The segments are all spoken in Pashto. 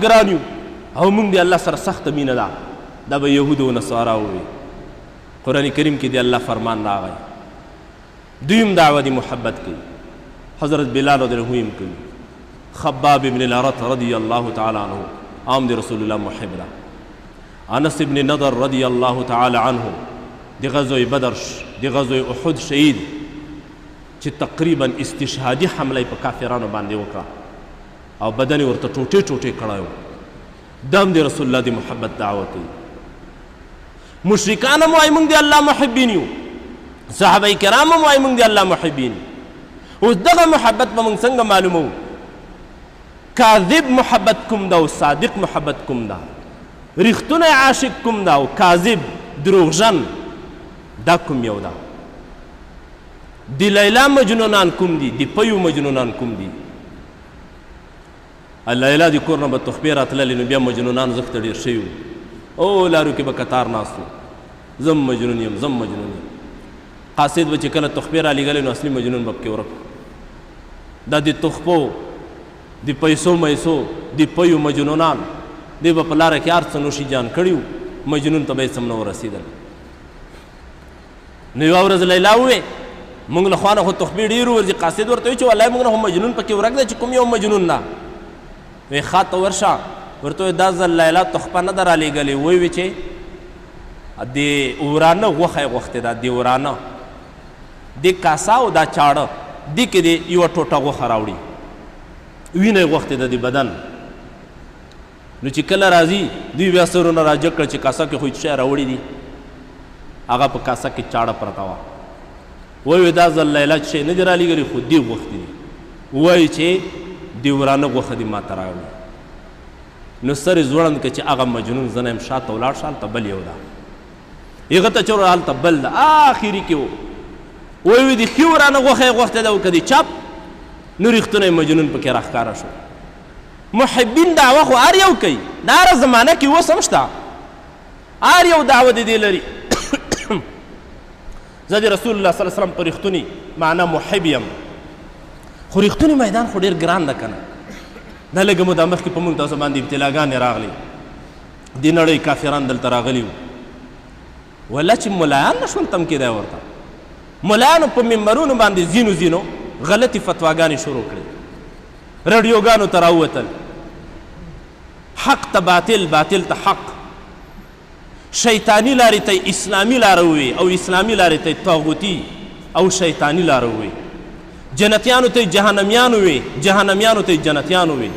ګران یو او موږ د الله سره سخته مینه ده. دا به یهودو او نصارا ووي. قرآن کریم کې د الله فرمان راغی، دوی هم دعوه د محبت کوي، حضرت بلال رضی الله عنه هم کوي، خباب ابن الارت رضی الله تعالی عنه عام د رسول الله محب ده، انس ابن نضر رضی الله تعالی عنه د غزوه بدر د غزوه احد شهید چې تقریبا استشهادي حمله په کافرانو باندې وکړه او بدن یې ورته ټوټې ټوټې کړی و، دا هم د رسول الله د محبت دعوه کوي. مشرکان هم وایي موږ د الله محبین یو، صحابه کرام هم وایي موږ د الله محبین. اوس دغه محبت به موږ څنګه معلوموو؟ کاذب محبت کوم ده او صادق محبت کوم ده، رښتونی عاشق کوم ده او کاذب دروغژن دا کوم یو ده؟ د لیلا مجنونان کوم دي، د پیو مجنونان کوم دي؟ لیلا د کور نه به تخپې راتللې، نو بیا مجنونان زښته ډېر شوي وو، او لارو کې به کتار ناست وو، زم مجنون یم، زم مجنون یم. قاصد به چې کله تخپې رالیږلې نو اصلي مجنون به پکې ورک. دا د تخپو د پیسو میسو د پیو مجنونان دوی به په لاره کې هر څه نوشي جان کړي وو، مجنون ته به هېڅ هم نه ورسېدل. نو یوه ورځ لیلا ووې موږ له خوا نه خو تخپې ډېرې ورځي، قاصد ورته وویل چې والله موږ نه خو مجنون پکې ورک دی چې کوم یو مجنون ده. وی ښه ته ورشه ورته ووایه دا ځل لیلا تخپه نه ده رالیږلې، وویې چې د ورانه غوښه یې غوښتې ده، د ورانه د کاسه او دا چاړه دې کې دې یوه ټوټه غوښه راوړي، وینه یې غوښتې ده د بدن. نو چې کله راځي دوی بیا سرونه راجګ کړل چې کاسه کې خو یې څه شی راوړي دي، هغه په کاسه کې چاړه پرته وه. وایي دا ځل لیلا څه شی نه دي رالیږلي خو دې غوښتي دي، وایي چې د ورانه غوښه دې ماته راوړي. نو سر یې ځوړند کړ چې هغه مجنون زه نه یم، شاته ولاړ شه هلته بل یو ده، هغه ته چې هلته بل ده، آخري کې و وایي د ښي ورانه غوښه یې غوښتې ده او که د چپ، نو رښتونی مجنون پکې راښکاره شو. محبین دعوه خو هر یو کوي، دا هره زمانه کې اوس هم شته، هر یو دعوه د دې لري. زه د رسول الله صلی الله علیه وسلم په رښتوني معنا محب یم، خو رښتوني میدان خو ډېر ګران ده که نه. دا لږه موده مخکې په موږ تاسو باندې ابتلاګانې راغلې، د نړۍ کافران دلته راغلي وو، ولا چې ملایان نه شول تم کېدای ورته. ملایانو په منبرونو باندې ځینو ځینو غلطې فتواګانې شروع کړې، رادیوګانو ته راووتل، حق ته باطل، باطل ته حق، شیطانی لارې ته اسلامي لاره ووي او اسلامي لارې ته طاغوتي او شیطانی لاره ووي، جنتیانو ته جهنميانو وي، جهنميانو ته جنتیانو وي.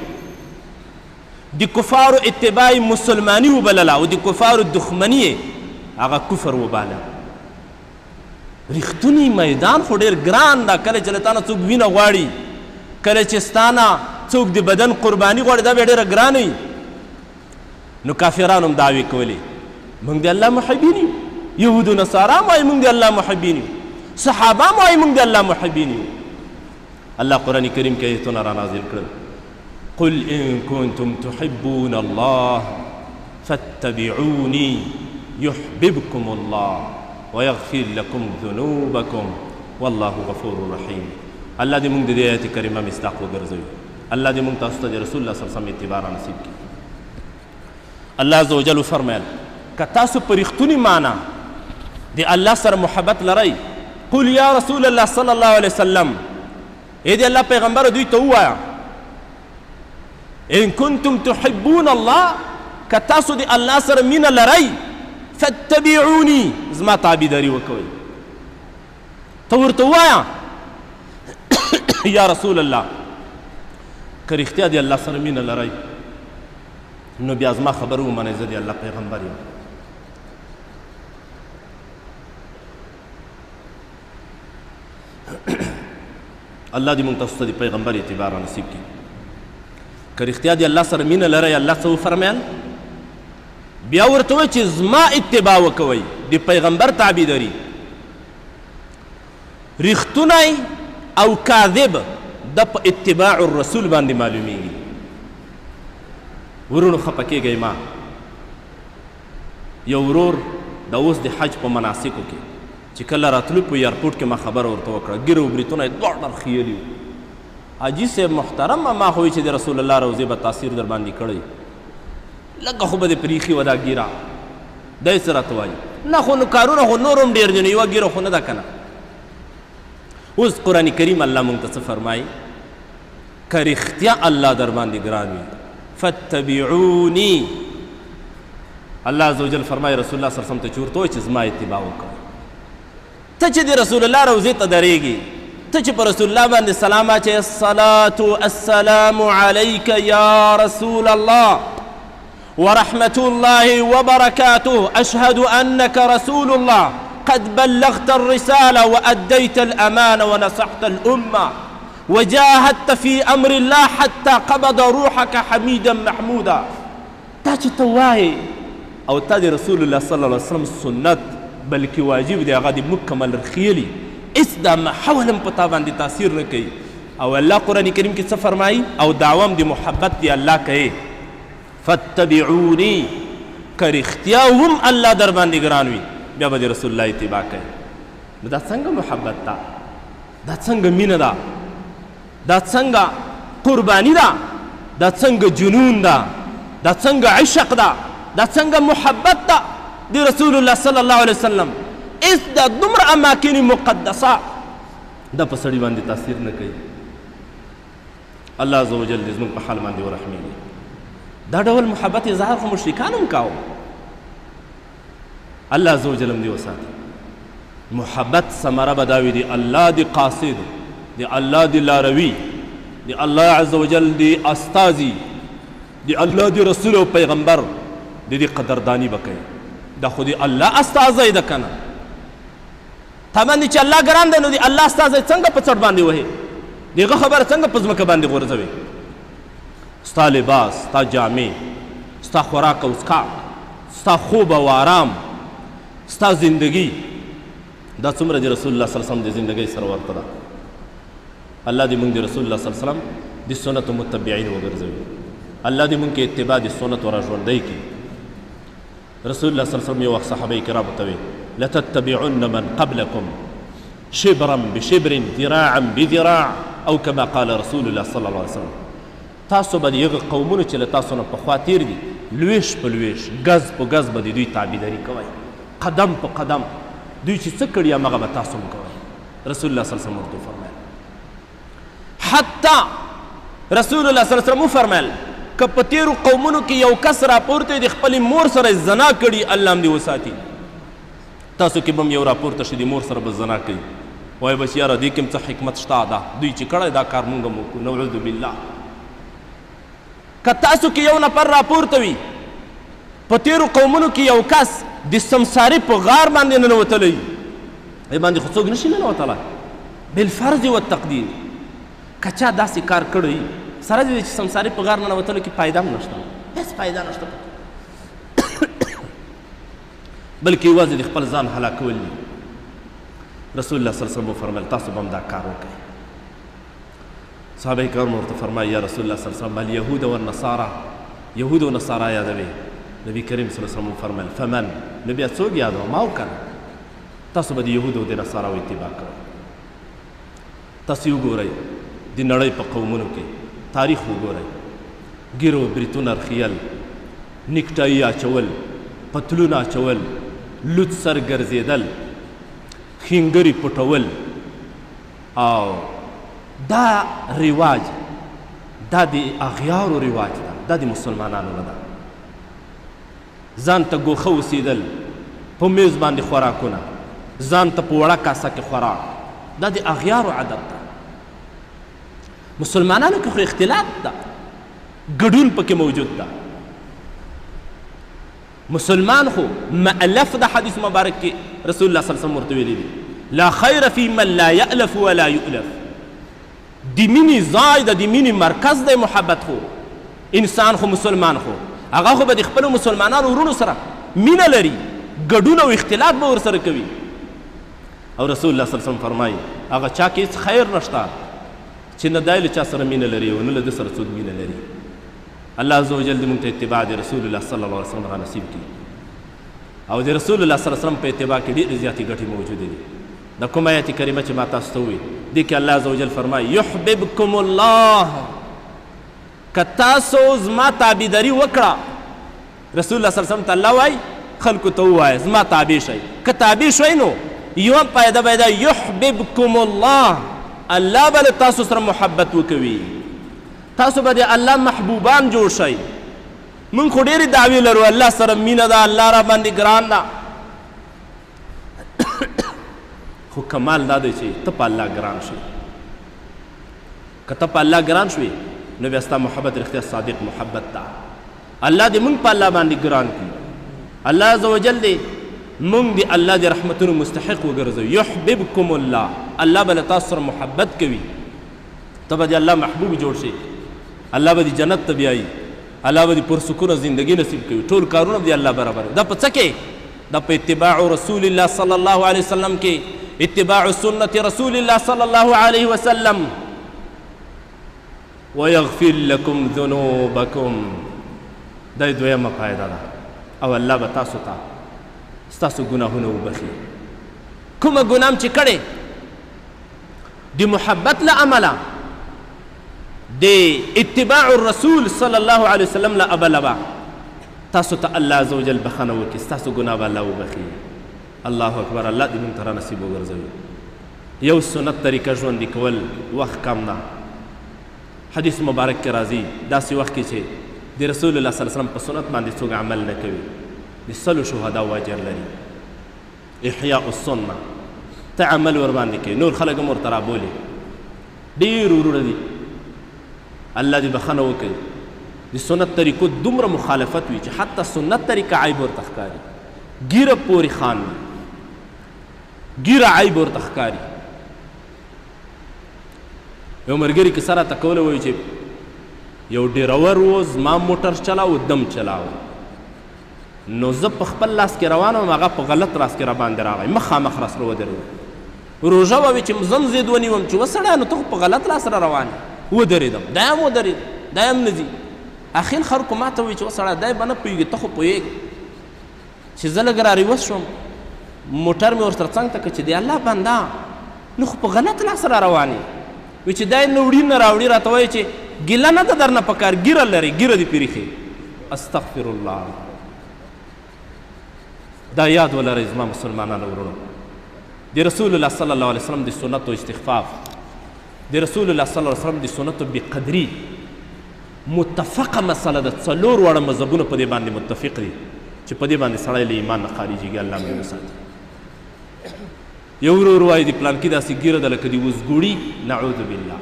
د کفارو اتباع مسلمانی وبلله او د کفارو دښمنی هغه کفر وباله. رښتونی میدان خو ډېر ګران ده، کله چې له تا نه څوک وینه غواړي، کله چې ستا نه څوک د بدن قرباني غواړي، دا بیا ډېره ګرانه وي. نو کافرانو هم دعوې کولې موږ د الله محبین یو، یهودو نصارا هم وایي موږ د الله محبین یو، صحابه هم وایي موږ د الله محبین یو. الله قرآن کریم کې آیتونه را نازل کړل، قل إن كنتم تحبون الله فاتبعوني يحببكم الله ويغفر لكم ذنوبكم والله غفور رحيم. الله دې موږ د دې آیت کریمه مصداق وګرځوي. الله دې موږ تاسو ته د رسول الله صلی الله علیه وسلم اتباع را نصیب کړي. الله عز وجل وفرمایل که تاسو په رښتوني معنا د الله سره محبت لرئ، قل یا رسول الله صلی الله علیه وسلم، ای د الله پیغمبر دوی ته ووایه ان کنتم تحبون الله، که تاسو د الله سره مینه لرئ، فاتبعوني، زما تابعداري وکوئ. ته ورته ووایه یا رسول الله که رښتیا د الله سره مینه لرئ نو بیا زما خبره ومنئ، زه د الله پیغمبر یم. الله دې مونږ تاسو ته د پیغمبر اعتبار را نصیب کړي. که رښتیا د الله سره مینه لرئ، الله څه وفرمیل؟ بیا ورته وایي چې زما اتباع وکوئ، د پیغمبر تابعداري. رښتونی او کاذب د په اتباع الرسول باندې معلومیږي. ورونو خپه کېږئ ما، یو ورور د اوس د حج په مناسکو کې چې کله راتلو په ایرپورټ کې ما خبره ورته وکړه، ږیره او بریتونه یې دواړه خیلي وو. حاجي صاحب محترمه، ما خو ویل چې د رسول الله روضې به تاثیر در باندې کړی. لږه خو به دې پرېښي وه دا ږیره. دی څه راته وایي؟ نه خو نو کارونه خو نور هم ډېر دي، نو یوه ږیره خو نه ده که نه. اوس قرآن کریم الله مونږ ته څه فرمایي؟ که رښتیا الله در باندې ګران وي، فاتبعوني، الله عز وجل فرمایي رسول الله صلی الله علیه وسلم ته چې ورته وایي چې زما اتباع وکړه. ته چې د رسول الله روضې ته درېږې، ته چې په رسول الله باندې سلام اچوې، الصلاة السلام علیک یا رسول الله ورحمة الله وبركاته، أشهد أنك رسول الله، قد بلغت الرسالة وأديت الأمانة ونصحت الأمة وجاهدت في أمر الله حتى قبض روحك حميدا محمودا. تا چې ته وایې او تا د رسول الله صلی الله علیه وسلم سنت بلکې واجب دی هغه دې مکمل رخیلی، هېڅ دا ماحول هم په تا باندې تاثیر نه کوي. او الله قرآن کریم کې څه فرمایي؟ او دعوه هم د محبت دی الله کوي، فاتبعوني، که رښتیا هم الله در باندې ګران وي بیا به د رسول الله اتباع کوي. نو دا څنګه محبت ده؟ دا څنګه مینه ده؟ دا څنګه قرباني ده؟ دا څنګه جنون ده؟ دا څنګه عشق ده؟ دا څنګه محبت ده د رسول الله صلی الله علیه وسلم؟ هېڅ دا دومره اماکن مقدسه دا په سړي باندې تاثیر نه کوي. الله عز وجل دې زموږ په حال باندې ورحمېږي. دا ډول محبت اظهار خو مشرکان هم کاوه. الله عز وجل هم دې وساتي. محبت ثمره به دا وي دی الله دی قاصد، دی الله دی لاروي، دی الله عز وجل دی استازي، دی الله دی رسول او پیغمبر د دې قدردانی به کوي. دا خو دی الله استازی ده که نه؟ تا باندې چې الله ګران دی نو دی الله استازی څنګه په څټ باندې وهي؟ د هغه خبره څنګه په ځمکه باندې غورځوي؟ ستا لباس، ستا جامې، ستا خوراک او څښاک، ستا خوب او آرام، ستا زندگی، دا څومره د رسول الله صلی الله علیه وسلم د زندګۍ سره ورته ده. الله دې موږ د رسول الله صلی الله علیه وسلم د سنتو متبعین وګرځوي. الله دې موږ کې اتباع د سنتو را ژوندی کړي. رسول الله صلی الله علیه وسلم یو وخت صحابه کرامو ته وی، لتتبعن من قبلكم شبرا بشبر ذراعا بذراع او كما قال رسول الله صلی الله علیه وسلم. تاسو به د هغه قومونو چې له تاسو نه پخوا تېر دي لوېش په لوېش، ګز په ګز به د دوی تابعداري کوئ، قدم په قدم دوی چې څه کړي همغه به تاسو هم کوئ. رسول الله صلی الله علیه وسلم ورته وفرمایل، حتی رسول الله صلی الله علیه وسلم وفرمایل که په تېرو قومونو کې یو کس راپورته د خپلې مور سره زنا کړي، الله هم دې وساتي. تاسو کې به هم یو راپورته شي د مور سره به زنا کوي، وایي به چې یاره دې کې هم څه حکمت شته، دا دوی چې کړی دا کار مونږ هم وکړو، نعوذ بالله. که تاسو کې یو نفر راپورته وي، په تېرو قومونو کې یو کس د سمساري په غار باندې ننوتلی، دې باندې خو څوک نشي ننوتلی بالفرض والتقدیر. که چا داسې کار کړی سره دې چې سمساري په غار ننوتلو کې فایده هم نشته، هېڅ فایده نشته، بلکې یوازې د خپل ځان هلاکول دي. رسول الله صلی الله علیه وسلم وفرمایل تاسو به هم دا کار وکړئ. صحابه کرام ورته فرمایي یا رسول الله صلی الله علیه وسلم اليهود والنصارى، یهود او نصارا یادوي. نبی کریم صلی الله علیه وسلم وفرمایل فمن، نو بیا څوک یادوه؟ ما وکړه. تاسو به د یهودو او د نصاراو اتباع کوئ. تاسو وګورئ د نړۍ په قومونو کې تاریخ وګورئ، ګیرو بریتونه رخیل، نیکټایي اچول، پتلونه اچول، لوڅ سر ګرځېدل، ښینګري پټول، او دا رواج دا د اغیارو رواج ده، دا د مسلمانانو نه ده. ځان ته ګوښه اوسېدل، په میز باندې خوراکونه، ځان ته په وړه کاسه کې خوراک، دا د اغیارو عادت ده. مسلمانانو کې خو اختلاط ده، ګډون پکې موجود ده. مسلمان خو مألف د حدیث مبارک کې رسول الله صلی الله علیه وسلم ورته ویلي دي، لا خیر فی من لا یألف ولا یؤلف. د مینې ځای ده، د مینې مرکز دی محبت. خو انسان خو مسلمان خو هغه خو به د خپلو مسلمانانو وروڼو سره مینه لري، ګډون او اختلاط به ورسره کوي. او رسول الله صلی الله علیه وسلم فرمایي هغه چا کې هېڅ خیر نشته چې نه دی له چا سره مینه لري او نه له ده سره څوک مینه لري. الله عز وجل دې موږ ته اتباع د رسول الله صلی الله علیه وسلم را نصیب کړي. او د رسول الله صلی الله علیه وسلم په اتباع کې ډېرې زیاتې ګټې موجودې دي. د کوم آیت کریمه چې ما تاسو ته وویل، دې کې الله عز وجل فرمایي یحببکم الله، که تاسو زما تابعداري وکړه رسول الله صلی الله علیه وسلم ته الله وایي خلکو ته ووایه زما تابع شئ، که تابع شوئ نو یوه فایده به ده، یحببکم الله، الله به له تاسو سره محبت وکوي، تاسو به د الله محبوبان جوړ شئ. مونږ خو ډېرې دعوې لرو، الله سره مینه ده، الله را باندې ګران ده، خو کمال دا دی چې ته په الله ګران شې. که ته په الله ګران شوې نو بیا ستا محبت رښتیا صادق محبت ده. الله دې مونږ په الله باندې ګران کړي، الله عز وجل دې مونږ دې الله دې رحمتونو مستحق وګرځوي. یحببکم الله، الله به له تاسو سره محبت کوي، ته به دې الله محبوب جوړ شي، الله به دې جنت ته بیایي، الله به دې پرسکونه زندگی نصیب کوي، ټول کارونه به دې الله برابر. دا په څه کې؟ دا په اتباع رسول الله صلی الله علیه وسلم کې، اتباع سنت رسول الله صلی الله علیه وسلم. ويغفر لكم ذنوبكم، دا دویمه فایده ده. او الله به تاسو ته ستاسو ګناهونه وبخي. کومه ګناه چې کړې د محبت له امله، د اتباع الرسول صلی الله علیه وسلم له امله به تاسو ته الله عز وجل بخښنه وکړي، ستاسو ګناه به الله وبخي. الله اکبر، الله دې مونږ ته را نصیب وګرځوي. یو سنت طریقه ژوندي کول وخت کم ده. حدیث مبارک کې راځي داسې وخت کې چې د رسول الله صلی الله علیه وسلم په سنت باندې څوک عمل نه کوي د سلو شهداو اجر لري. احیاء السنه، ته عمل ور باندې کوي، نور خلک هم ورته رابولي. ډېر وروڼه دي، الله دې بخښنه وکړي، د سنت طریقو دومره مخالفت وي چې حتی سنت طریقه عیب ورته ښکاري، ږیره پورې خان وي، ږیره عیب ورته ښکاري. یو ملګري کیسه راته کوله، وایي چې یو ډریور و، زما موټر چلاوه، دم چلاوه، نو زه په خپل لاس کې روان وم، هغه په غلط لاس کې راباندې راغی، مخامخ راسره ودرېد. روژه وه چې زه هم زید ونیوم چې وسړیه نو ته خو په غلط لاس را روان یې. ودرېدم، دی هم ودرېد، دی هم نه ځي. اخر خلکو ما ته وایي چې وسړیه دی به نه پوهېږي، ته خو پوهېږې. چې زه لږ را ریوس شوم، موټر مې ورسره څنګ ته کړ چې د الله بنده نو خو په غلط لاس را روان یې. وایي چې دی نه وړي نه راوړي، راته وایي چې ګیله نه ده درنه پکار، ږیره لرې، ږیره دې پرېښې. استغفر الله. دا یاد ولرئ زما مسلمانانو وروڼو، د رسول الله صلی الله علیه وسلم د سنتو استخفاف، د رسول الله صلی الله علیه وسلم د سنتو بې قدري متفقه مسله ده. څلور واړه مذهبونه په دې باندې متفق دي چې په دې باندې سړی له ایمان نه خارجېږي. الله مې وساتي. یو ورور وایي د پلانکي داسې ږیره ده لکه د وزګوړي، نعوذ بالله،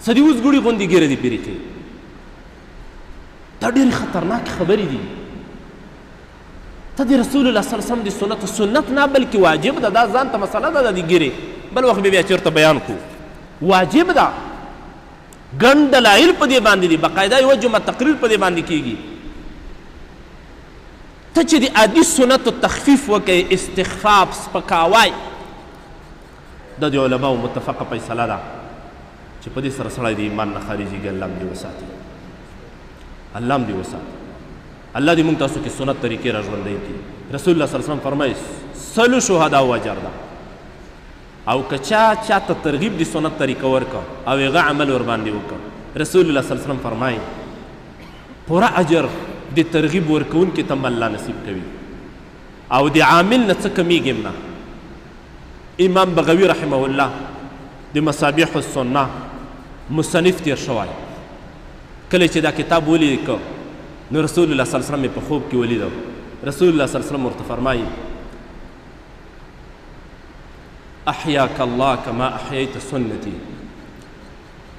څه د وزګوړي غوندې ږیره دې پرېښې. دا ډېرې خطرناکې خبرې دي. ته د رسول الله صلی الله علیه وسلم د سنت، سنت نه بلکې واجب ده، دا ځان ته مسله ده د ږیرې، بل وخت به بیا چېرته بیان کړو. واجب ده، ګڼ دلایل په دې باندې دي، باقاعده یوه جمعه تقریر په دې باندې کېږي. ته چې د عادي سنتو تخفیف وکړې، استخفاف، سپکاوی، دا د علماو متفقه فیصله ده چې په دې سره سړی د ایمان نه خارجېږي. الله دې وساتي، الله دې وساتي. الله دې مونږ تاسو کې سنت طریقې را ژوندۍ کړي. رسول الله صلی الله علیه وسلم فرمایي سلو شهدا اجر ده، او که چا چاته ترغیب د سنت طریقه ورکړه او هغه عمل ورباندې وکړ، رسول الله صلی الله علیه وسلم فرمایي پوره اجر د ترغیب ورکوونکي ته هم الله نصیب کوي او د عامل نه څه کمیږي هم نه. امام بغوي رحمه الله د مصابیح السنه مصنف تیر شوی، کله چې دا کتاب ولیکه نو رسول الله صلی الله علیه وسلم په خوب کې ولیده. رسول الله صلی الله علیه وسلم ورته فرمایي احیاک الله کما احییت سنتي،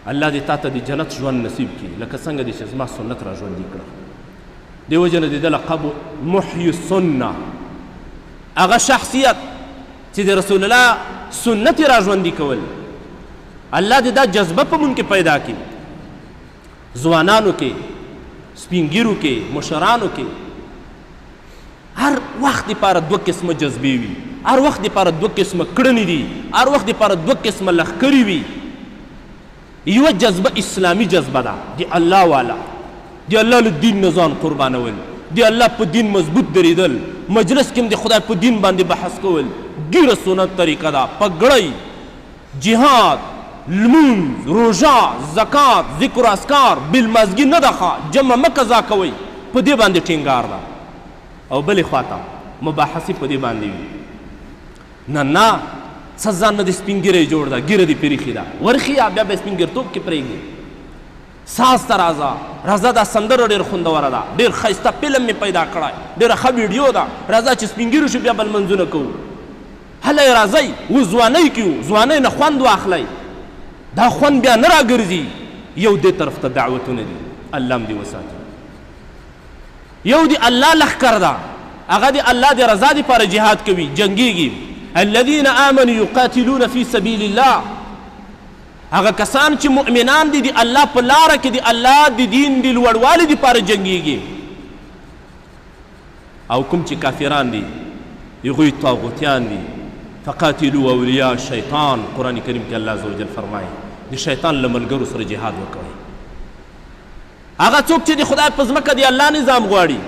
الله دې تا ته د جنت ژوند نصیب کړي لکه څنګه دې چې زما سنت را ژوندي کړه. دې وجې نه د ده لقب محیي السنه، هغه شخصیت چې د رسول الله سنت یې را ژوندي کول. الله دې دا جذبه په مونږ کې پیدا کړي، ځوانانو کې، سپینګیرو کې، مشرانو کې. هر وخت دپاره دوه قسمه جذبې وي، هر وخت دپاره دوه قسمه کړنې دي، هر وخت دپاره دوه قسمه لښکرې وي. یوه جذبه اسلامي جذبه ده، د الله والا، د الله له دین نه ځان قربانول، د الله په دین مضبوط درېدل، مجلس کې هم د خدای په دین باندې بحث کول، ږیره سنت طریقه ده، پګړۍ، جهاد، لمونځ، روژه، زکات، ذکر اذکار، بېلمازګي نه ده ښه، جمع مه قضا کوئ، په دې باندې ټینګار ده. او بلې خواته مباحثې په دې باندې وي. نه نه، څه ځان نه دې سپین ږیری جوړ ده، ږیره دې پرېښې ده، ورښیه بیا به سپین ږیرتوب کې پرېږدې. ساز ته راځه، راځه دا سندره ډېر خوندوره ده، ډېر ښایسته فلم مې پیدا کړی، ډېره ښه ویډیو ده، راځه چې سپین ږیري شو بیا به لمونځونه کوو. هلئ راځئ، اوس ځوانۍ کې یو، ځوانۍ نه خوند واخلئ، دا خوند بیا نه راګرځي. یو دې طرف ته دعوتونه دي، الله هم دې وساتي. یو دی الله لښکر ده، هغه دی الله د رضا دپاره جهاد کوي، جنګیږي. الذین آمنوا یقاتلون فی سبیل الله، هغه کسان چې مؤمنان دي، د الله په لاره کې د الله د دین د لوړوالي دپاره جنګیږي. او کوم چې کافران دي، هغوی طاغوتیان دي. فقاتلوا اولیاء الشیطان، قرآن کریم کې الله عزوجل فرمایي د شیطان له ملګرو سره جهاد وکوئ. هغه څوک چې د خدای په ځمکه د الله نظام غواړي،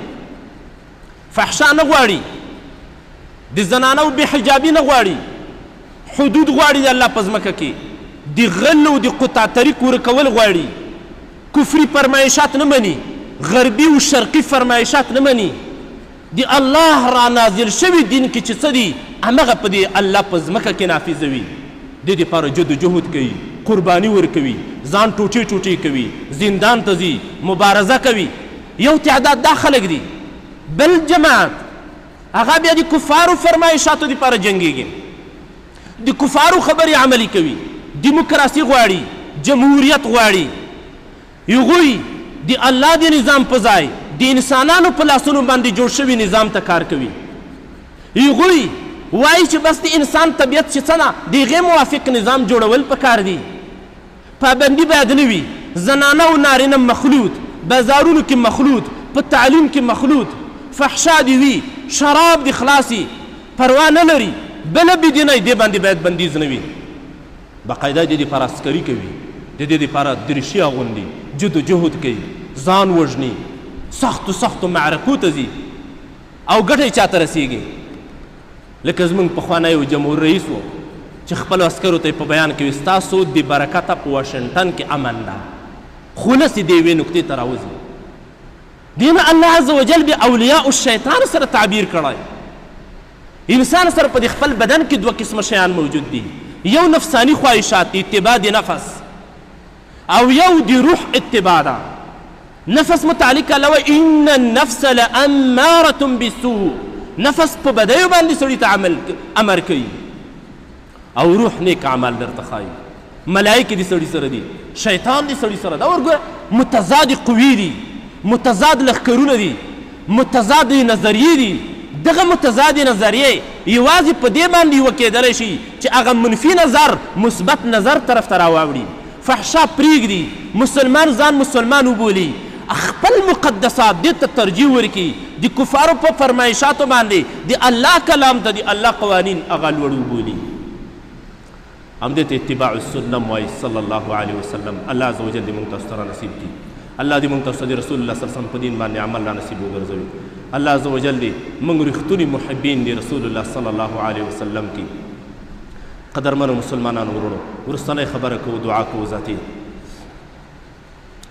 فحشا نه غواړي، د زنانو بې حجابي نه غواړي، حدود غواړي د الله په ځمکه کې، د غل او د قطع طریق ورکول غواړي، کفري فرمایشات نه مني، غربي او شرقي فرمایشات نه مني، د الله را نازل شوي دین کې چې څه دي همغه په دې الله په ځمکه کې نافذوي، دې دپاره جد و جهد کوي، قرباني ورکوي، ځان ټوټې ټوټې کوي، زندان ته ځي، مبارزه کوي. یو تعداد دا خلک دي. بل جماعت هغه بیا د کفارو فرمایشاتو دپاره جنګیږي، د کفارو خبرې عملي کوي، دیموکراسي غواړي، جمهوریت غواړي. هغوی د الله د نظام په ځای د انسانانو په لاسونو باندې جوړ شوي نظام ته کار کوي. هغوی وایي چې بس د انسان طبیعت چې څه ده، د هغې موافق نظام جوړول پکار دي، پابندي باید نه وي، زنانه او نارینه مخلوط، بازارونو کې مخلوط، په تعلیم کې مخلوط، فحشا دې وي، شراب دې خلاص وي، پروا نه لري، بله بېدینۍ دې باندې باید بندیز نه وي. باقاعده د دې لپاره عسکري کوي، د دې لپاره دریشي اغوندي، جد و جهد کوي، ځان وژني، سختو سختو معرکو ته ځي، او ګټه یې چاته رسېږي؟ لکه زموږ پخوانی یو جمهور رئیس و چې خپلو عسکرو ته یې په بیان کې وي، ستاسو د برکته په واشنګټن کې امن ده. خولس یې د یوې نکتې ته راوځي. دې نه الله عز وجل بیا اولیاء الشیطان سره تعبیر کړی. انسان سره په دې خپل بدن کې دوه قسمه شیان موجود دي، یو نفساني خواهشات دي، اتباع د نفس، او یو د روح اتباع ده. نفس متعلق الله وایي ان النفس لاماره بالسوء، نفس په بدیو باندې سړي ته عمل امر کوي، او روح نیک اعمال درته ښایي. ملایکې دې سړي سره دي، شیطان دې سړي سره ده. ورګوره متضاد قوې دي، متضاد لښکرونه دي، متضاد نظریې دي. دغه متضاد نظریې یوازې په دې باندې یوه کېدلی شي چې هغه منفي نظر مثبت نظر طرف ته راواوړي، فحشا پرېږدي، مسلمان ځان مسلمان وبولي، خپل مقدسات دې ته ترجیح ورکړي، د کفارو په فرمایشاتو باندې د الله کلام ته د الله قوانین هغه لوړ وبولي. همدې ته اتباع السنة هم وایي صلی الله علیه وسلم. الله عز وجل دې موږ تاسو ته را نصیب کړي. الله دې موږ تاسو ته د رسول الله صلی الله علیه وسلم په دین باندې عمل را نصیب وګرځوي. الله عز وجل دې موږ رښتوني محبین د رسول الله صلی الله علیه وسلم کړي. قدرمنو مسلمانانو وروڼو، وروستنۍ خبره کوو، دعا کوو. ذاتي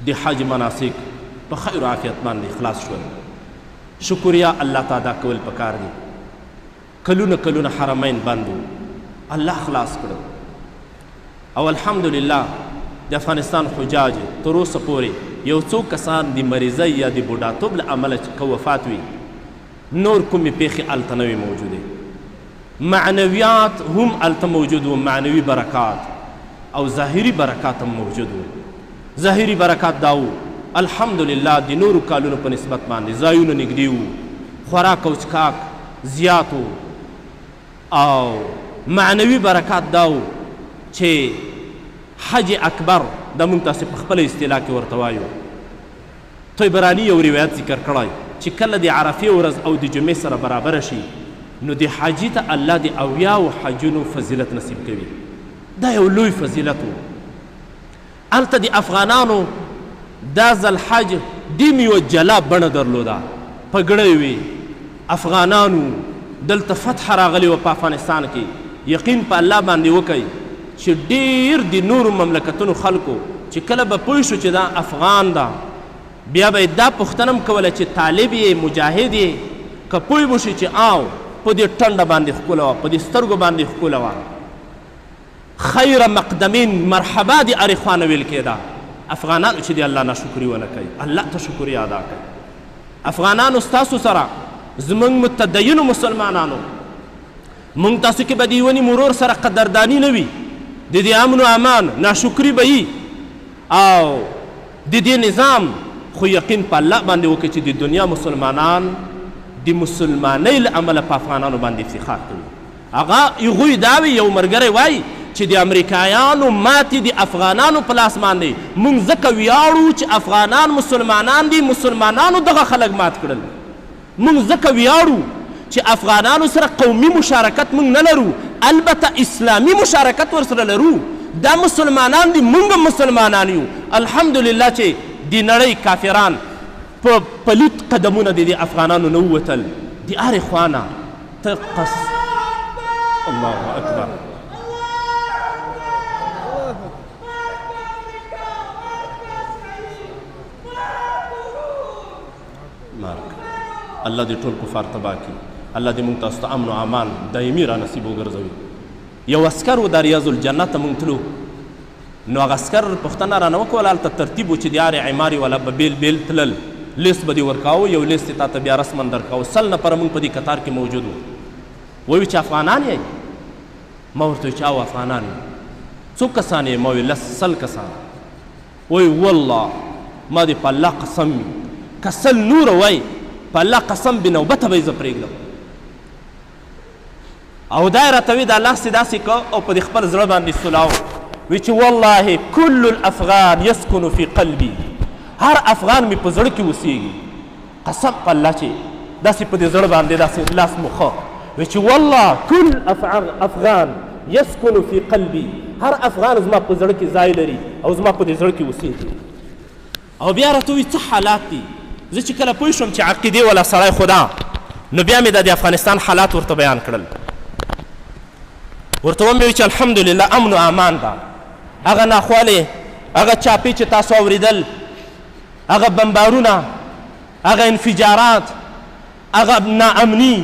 د حج مناسک په خیر عافیت باندې خلاص شول، شکریا الله ته ادا کول پکار دي. کلونه کلونه حرمین بند وو، الله خلاص کړو، او الحمدلله د افغانستان حجاج تر اوسه پورې یو څو کسان د مریضۍ یا د بوډاتوب له امله چې که وفات وي، نور کومې پیښې هلته نه وې موجودې. معنویات هم هلته موجود وو، معنوي برکات او ظاهري برکات هم موجود وو. ظاهري برکات دا وو، الحمدلله د نورو کالونو په نسبت باندې ځایونه نږدې وو، خوراک او څکاک زیات وو، او معنوي برکات دا وو چې حج اکبر، دا مونږ تاسې په خپله اصطلاح کې ورته وایو. طبراني یو روایت ذکر کړی چې کله د عرفې ورځ او د جمعې سره برابره شي، نو د حاجي ته الله د اویاو حجونو فضیلت نصیب کوي. دا یو لوی فضیلت و. هلته د افغانانو دا ځل حج دیم یوه جلا بڼه درلوده، پګړۍ وې، افغانان وو، دلته فتح راغلې وه په افغانستان کې. یقین په الله باندې وکړئ چې ډېر د نورو مملکتونو خلکو چې کله به پوه شو چې دا افغان ده، بیا به یې دا پوښتنه هم کوله چې طالب یې، مجاهد یې، که پوه به شي چې آو په دې ټنډه باندې ښکله وه، په دې سترګو باندې ښکله وه. خیر مقدمین مرحبا دې هرې خوا نه ویل کېده. افغانانو چې د الله ناشکري ونه کوي، الله ته شکریا ادا کوي. افغانانو ستاسو سره زموږ متدینو مسلمانانو، موږ تاسو کې به د یوه نیم ورور سره قدرداني نه وي، د دې امن و امان ناشکري به وي او د دې نظام، خو یقین په الله باندې وکړئ چې د دنیا مسلمانان د مسلمانۍ له امله په افغانانو باندې افتخار کوي. هغه هغوی دا وي، یو ملګری وایي چې د امریکایانو ماتې د افغانانو په لاس باندې موږ ځکه ویاړو چې افغانان مسلمانان دي، مسلمانانو دغه خلک مات کړل. موږ ځکه ویاړو چې افغانانو سره قومي مشارکت موږ نه لرو، البته اسلامي مشارکت ورسره لرو. دا مسلمانان دي، موږ هم مسلمانان یو. الحمدلله چې د نړۍ کافران په پلیت قدمونه د دې افغانانو نه ووتل، د هرې خوا نه ته قص. الله اکبر. مارک الله دې ټول کفار تباه کړي، الله دې موږ تاسو ته امن و امان دایمي را نصیب وګرځوي. یو عسکر و د ریاض الجنه ته موږ تلو، نو هغه عسکر پوښتنه رانه وکوله، هلته ترتیب و چې د هرې عمارې والا به بېل بېل تلل، لیست به دې ورکاوه، یو لیست یې تا ته بیا رسما درکاوه. 100 نفره موږ په دې کتار کې موجود وو. وایي چې افغانان یئ؟ ما ورته وویل چې او افغانان یو. څو کسان یې؟ ما ویل 10 100 کسان. وایي والله ما دې په الله قسم وي که 100 نور وای په الله قسم بې نوبته به یې زه پرېږدم. او دا یې راته وي دا لاس یې داسې که او په دې خپل زړه باندې سلاو وي چې والله کل الافغان یسکن فی قلبي، هر افغان مې په زړه کې اوسېږي. قسم په الله چې داسې په دې زړه باندې داسې لاس مو ښه وي چې والله کل افغان یسکن فی قلبي، هر افغان زما په زړه کې ځای لري او زما په دې زړه کې اوسېږي. او بیا راته ووایي څه حالات دي. زه چې کله پوه شوم چې عقیدې والا سړی خو ده، نو بیا مې دا د افغانستان حالات ورته بیان کړل. ورته ومې ویل چې الحمدلله امن و امان ده، هغه ناخوالې، هغه چاپې چې تاسو اورېدل، هغه بمبارونه، هغه انفجارات، هغه ناامني،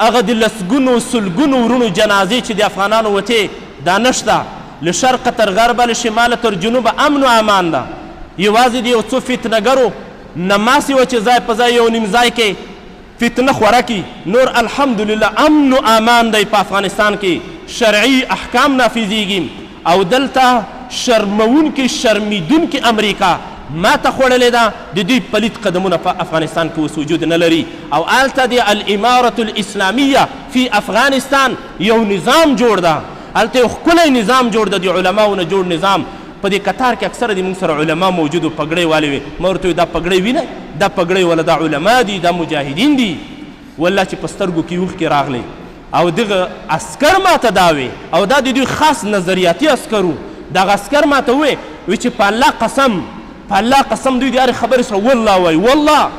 هغه د لسګونو سلګونو وروڼو جنازې چې د افغانانو وتې، دا نشته. له شرقه تر غربه، له شماله تر جنوبه امن و امان ده. یوازې د یو څو فتنهګرو نماسې وه چې ځای په ځای یو نیم ځای کې فتنه خوره کړي، نور الحمدلله امن و امان دی. په افغانستان کې شرعي احکام نافذیږي او دلته شرموونکې شرمیدونکې امریکا ماته خوړلې ده. د دوی پلیت قدمونه په افغانستان کې اوس وجود نه لري او هلته د الامارة الاسلامیه فی افغانستان یو نظام جوړ ده، هلته یو ښکلی نظام جوړ ده، د علماو نه جوړ نظام. په دې کتار کې اکثره د موږ سره علما موجود وو، پګړۍ والې وې. ما ورته وویل دا پګړۍ وینئ؟ دا پګړۍ والا دا علما دي، دا مجاهدین دي. والله چې په سترګو کې اوښکې راغلې. او دغه عسکر ماته دا وې، او دا د دوی خاص نظریاتي عسکر وو، دغه عسکر ماته ووې وی چې په الله قسم، په الله قسم، دوی د هرې خبرې سره والله وایي، والله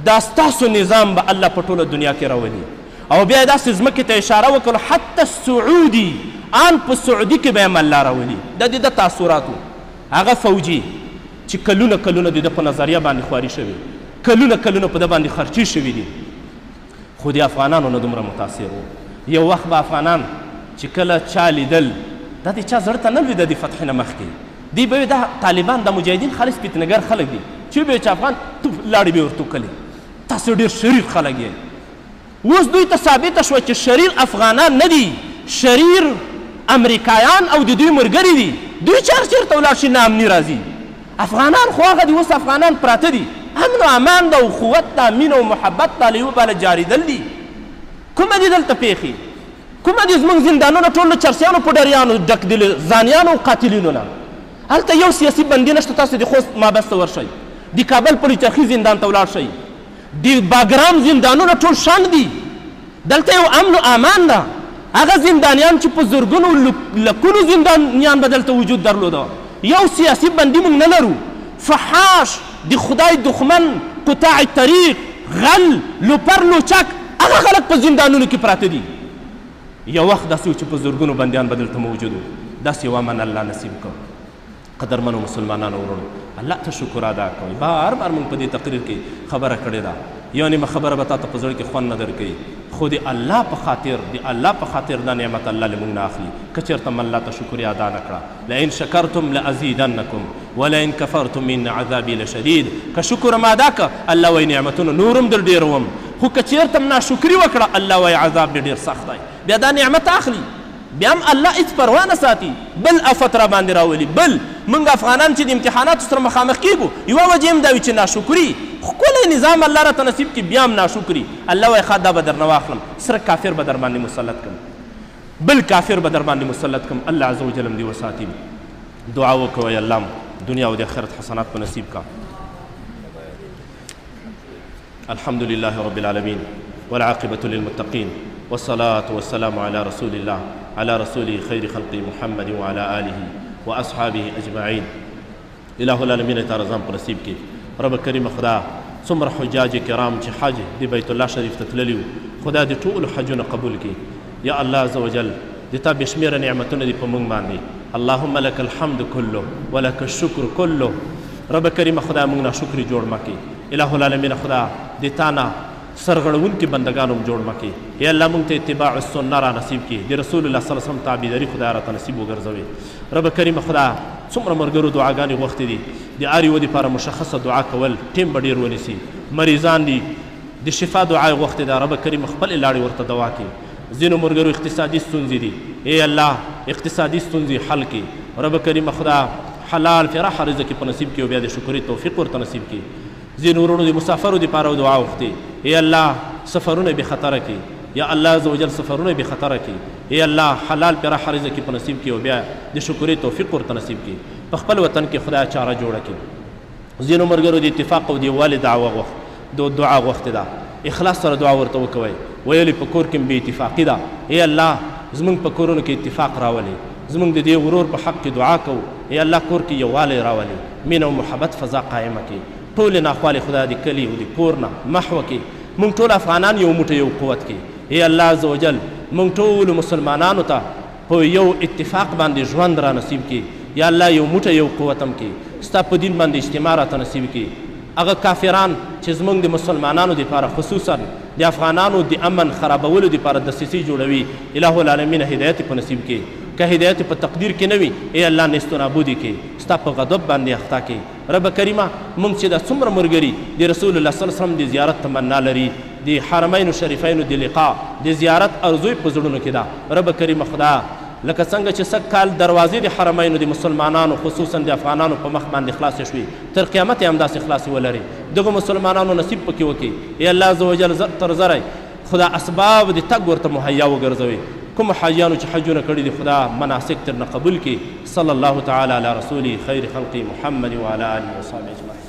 دا ستاسو نظام به الله په ټوله دنیا کې راولي. او بیا یې داسې ځمکې ته اشاره وکړه، حتی سعودي، آن په سعودي کې به هم الله راولي. دا د ده تاثرات وو. هغه فوجي چې کلونه کلونه د ده په نظریه باندې خواري شوې، کلونه کلونه په ده باندې خرچې شوي دي، خو د افغانانو نه دومره متاثر وو. یو وخت به افغانان چې کله چا لیدل، دا د چا زړه ته نه لوېده د فتحې نه مخکې، دوی به وایي دا طالبان، دا مجاهدین خالص فتنهګر خلک دي، چې به چې افغان توف لاړې به یې ورته وکلې، تاسو ډېر شریر خلک یئ. اوس دوی ته ثابته شوه چې شریر افغانان نه دي، شریر امریکایان او د دوی ملګري دي. دوی چې هر چېرته ولاړ شي ناامني راځي. افغانان خو هغه دي، اوس افغانان پراته دي، امن و امان ده، اخوت ده، مینه او محبت ده، له یوه بله جارېدل دي. کومه دي دلته پېښې؟ کومه دي؟ زموږ زندانونه ټول له چرسیانو پډریانو ډک دي، له زانیانو او قاتلینو نه. هلته یو سیاسي بندي نشته. تاسو د خوست محبس ته ورشئ، د کابل پلچرخي زندان ته ولاړ شئ، د باګرام زندانونه ټول شنډ دي. دلته یو امن و امان ده. هغه زندانیان چې په زرګونو لکونو زندانیان به دلته وجود درلوده، یو سیاسي بندي موږ نه لرو. فحاش، د خدای دښمن، قطاع طریق، غل، لوپر لوچک، هغه خلک په زندانونو کې پراته دي. یو وخت داسې و چې په زرګونو بندیان به دلته موجود وو. داسې یو امن الله نصیب کړ. قدرمنو مسلمانانو وروڼو، الله ته شکر ادا کوئ. بار بار موږ په دې تقریر کې خبره کړې ده. یو نیمه خبره به تاته په زړه کې خوند نه درکوي، خو د الله په خاطر، د الله په خاطر دا نعمت الله له موږ نه اخلي. که چېرته من الله ته شکریا ادا نه کړه، لئن شکرتم لازیدنکم ولئن کفرتم ان عذابي لشدید. که شکر ما ادا که، الله وایي نعمتونه نور هم در ډېروم، خو که چېرته هم ناشکري وکړه، الله وایي عذاب مې ډېر سخت دی. بیا دا نعمت اخلي، بیا هم الله هېڅ پروا نه ساتي، بل افت را باندې راولي. بل موږ افغانان چې د امتحاناتو سره مخامخ کېږو، یوه وجه هم دا وي چې ناشکري. ښکلی نظام الله راته نصیب کړي، بیا هم ناشکري. الله وایي ښه دا به درنه واخلم، سره کافر به در باندې مسلط کړم، بل کافر به در باندې مسلط کړم. الله عز وجل هم دې وساتي. دعا وکوئ الله مو دنیا او د آخرت حسنات په نصیب کا. الحمد لله رب العالمين والعاقبة للمتقين والصلاة والسلام على رسول الله على رسوله خير خلق محمد وعلى آله وأصحابه أجمعين. اله العالمین ته رضا په نصیب کړي. رب کریم خدا څومره حجاج کرام چې حج د بیت الله شریف ته تللي وو، خدا دې ټول حجونه قبول کړي. یا الله عز وجل د تا بې شمېره نعمتونه دي په موږ باندې. اللهم لك الحمد كله ولك الشكر كله. رب کریم خدا موږ ناشکري جوړ مه کړي. اله العالمین خدا د تا نه سرغړونکي بندګان هم جوړ مه کړي. یا الله موږ ته اتباع السنه را نصیب کړي، د رسول الله صلی الله علیه وسلم تابعداري خدای راته نصیب وګرځوي. رب کریم خدا څومره ملګرو دعاګانې غوښتې دي، د هر یوه دپاره مشخصه دعا کول ټیم به ډېر ونیسي. مریضان دي، د شفا دعا یې غوښتې ده، رب کریم خپلې لاړې ورته دوا کړي. ځینو ملګرو اقتصادي ستونزې دي، ای الله اقتصادي ستونزې حل کړي. رب کریم خدا حلال فراخه رزق یې په نصیب کړي او بیا د شکرې توفیق ورته نصیب کړي. ځینو وروڼو د مسافرو دپاره دعا غوښتې، ای الله سفرونه بې خطره کړي. یا الله عز وجل سفرونه بې خطره کړي. ای الله حلال پراخه رزق یې په نصیب کړي او بیا د شکرې توفیق ورته نصیب کړي. په خپل وطن کې خدای چاره جوړه کړي. ځینو ملګرو د اتفاق او د یووالي دعا غوښتې ده، اخلاص سره دعا ورته وکوئ. ویلې په کور کې بې اتفاقي ده، ای الله زموږ په کورونو کې اتفاق راولي، زموږ د دې ورور په حق کې دعا کوو. ای الله کور کې یووالی راولي، مینه او محبت فضا قایمه کړي. ټولې ناخوالې خدای د کلي او د کور نه محوه کړي. موږ ټول افغانان یو موټی یو قوت کړي. ای الله عز وجل موږ ټولو مسلمانانو ته په یو اتفاق باندې ژوند را نصیب کړي. یا الله یو موټی یو قوت هم کړي، ستا په دین باندې اجتماع راته نصیب کړي. هغه کافران چې زموږ د مسلمانانو دپاره خصوصا د افغانانو د امن خرابولو دپاره دسیسې جوړوي، اله العالمین هدایت په نصیب کړي. که هدایت په تقدیر کې نه وي، ای الله نیست و نابود یې کړي، ستا په غضب باندې اخته کړي. رب کریمه موږ چې دا څومره ملګري د رسول الله صلی الله علیه وسلم د زیارت تمنا لري، د حرمینو شریفینو د لقا د زیارت ارزو په زړونو کې ده، رب کریمه خدا لکه څنګه چې سږ کال دروازې د حرمینو د مسلمانانو خصوصا د افغانانو په مخ باندې خلاصې شوې، تر قیامت یې همداسې خلاصې ولري، دغو مسلمانانو نصیب پکې وکړي. ای الله عز وجل زر تر زره خدا اسباب د تګ ورته مهیا وګرځوي. کوم حاجیانو چې حجونه کړي دي، خدا مناسک ترنه قبول کړي. صلی الله تعالی علی رسوله خیر خلق محمد وعلى آله وصحبه اجمعین.